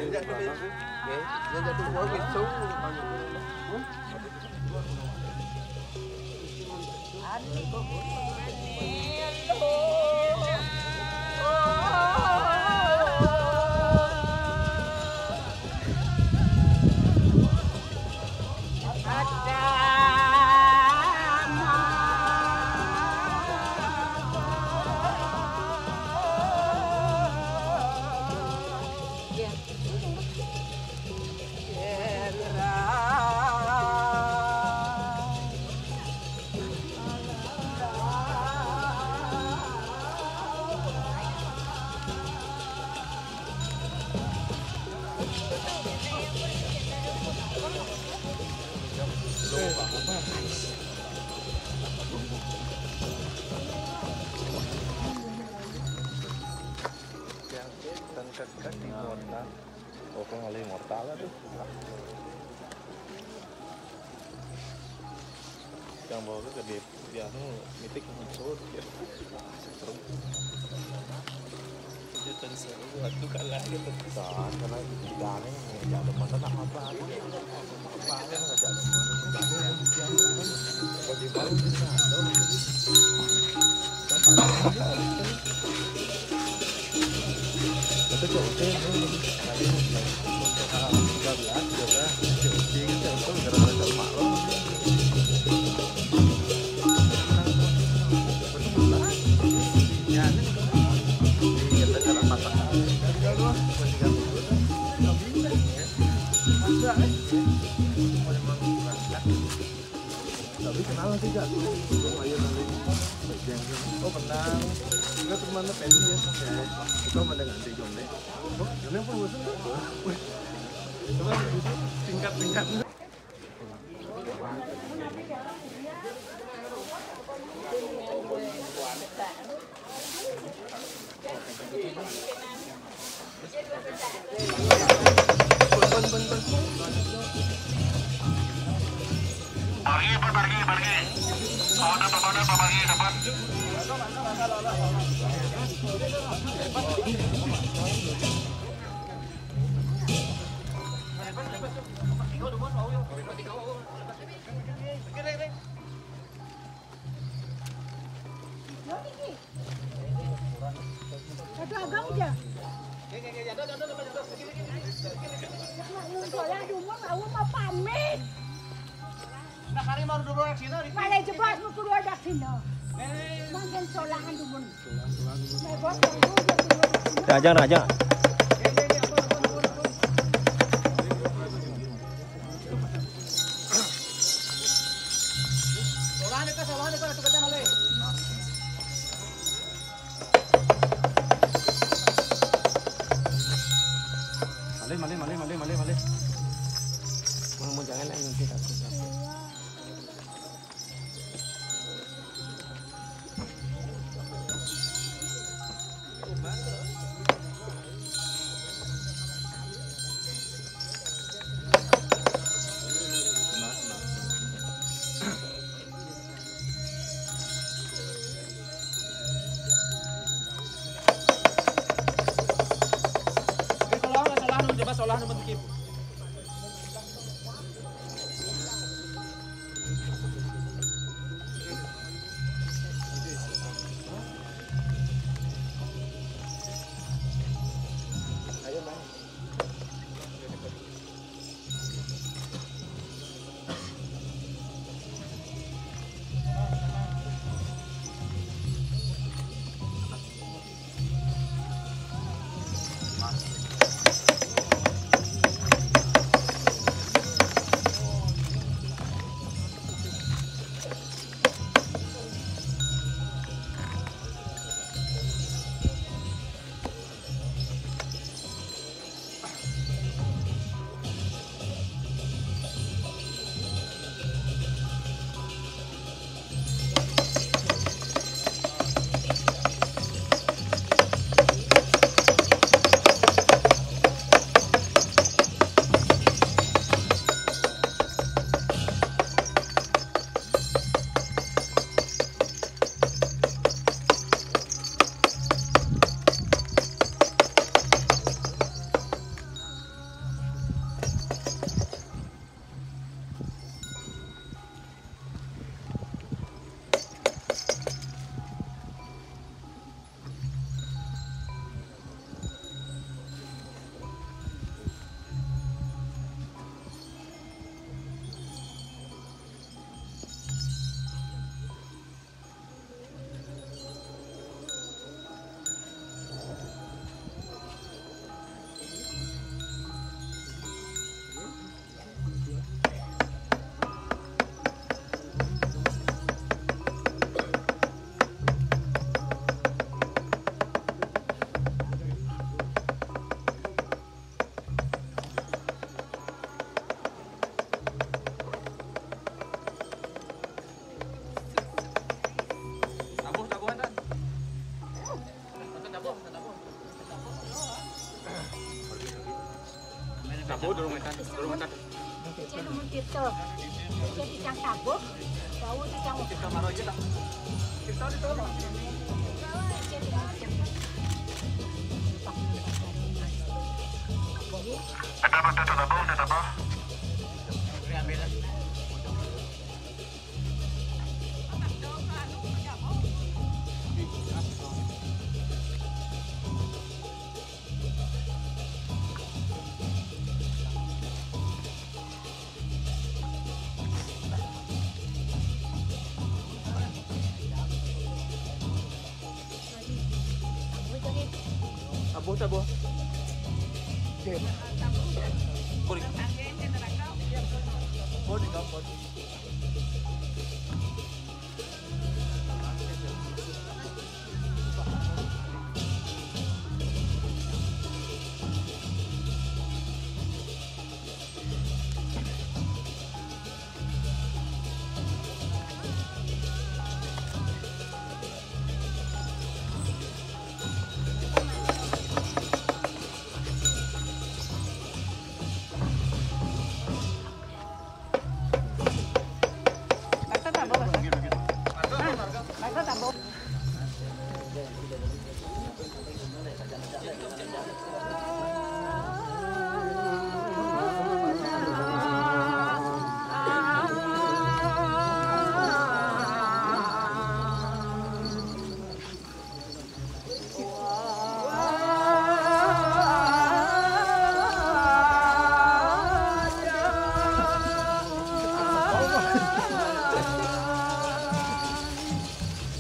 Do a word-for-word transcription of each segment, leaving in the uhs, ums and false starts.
Yang kan kakak di Mona. Oh, kok ngalih mortal tuh. Yang bawa ke dia, dia anu mitik muncul ya. Seru. Kegiatan seru, waktu kalah gitu. Jangan, karena jangan, jangan ada mata tak apa. Apa yang ngajak teman. Bagi baru bisa. Itu cok, oke, ini lagi, lagi. Tiga belas, tiga belas, cok, oke, kita untung gara-gara cok Pak Rom. Ya, ini kita cara masak. Tiga belas, tiga belas, nggak bisa, ya. Masa, eh? Mau emang berangkat. Tapi kenal sih, Kak. Lumayan nanti. Oh, kenal. Enggak, temannya Pendi ya. Ya. Kita sama dengan Ade Jombe. Oh, Jombe apa bosan tuh? Wih. Coba tingkat-tingkat. Pergi, Pak, pergi, pergi. Bawa dapat, bawa dapat, pergi, dapat. Satu abang aja. Nak nuntola dulu, mau mau pamit. Nah, hari mau dulu sini. Malah jebas mau keluar dari sini. Makin solahan dulu. Nah, bos, tunggu, ya, keluar dari sini. Dah, jangan, jangan. Solahan dekat, solahan dekat, dekat, dekat, malih. Malih, malih, malih, malih, malih, malih. Mau, mau jangan lah, nanti takut. Salah, salah, coba salah, coba dikit. Cek nuhun Tirta. Cek titiang tabuh, bau titiang. Ada apa, ada apa, ada apa? Tabuh, tabuh. Oke. Kuring. Kuring, kuring.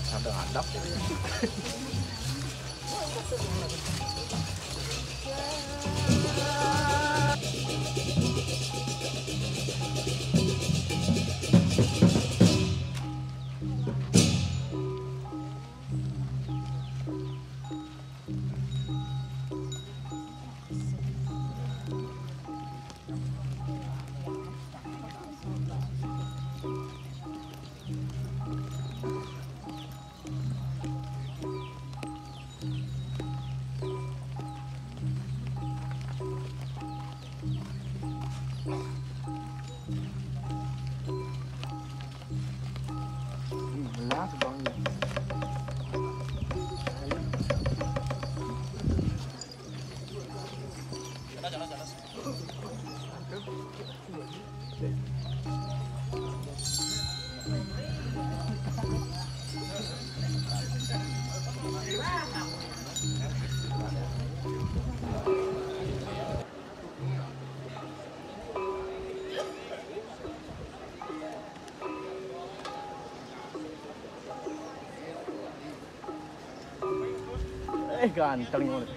Ada ngadap. Eh, ganteng banget.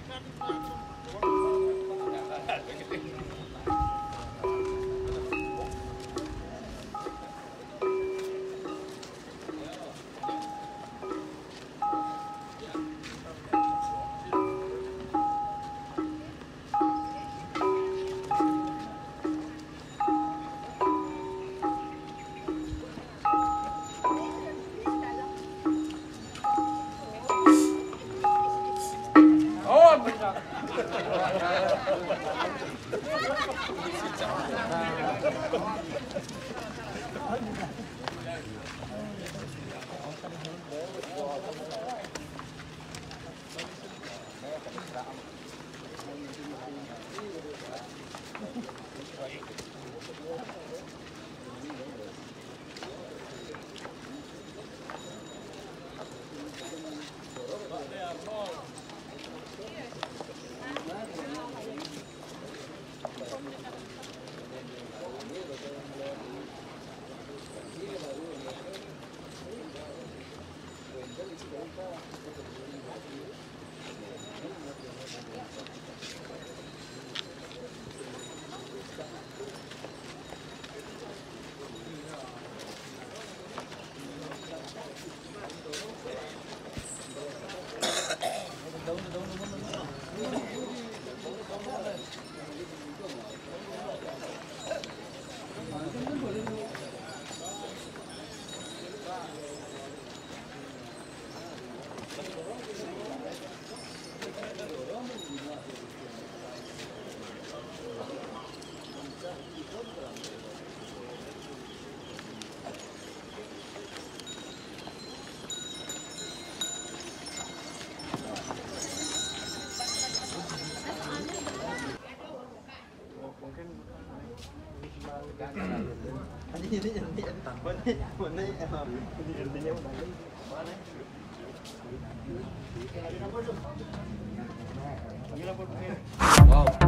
Wow.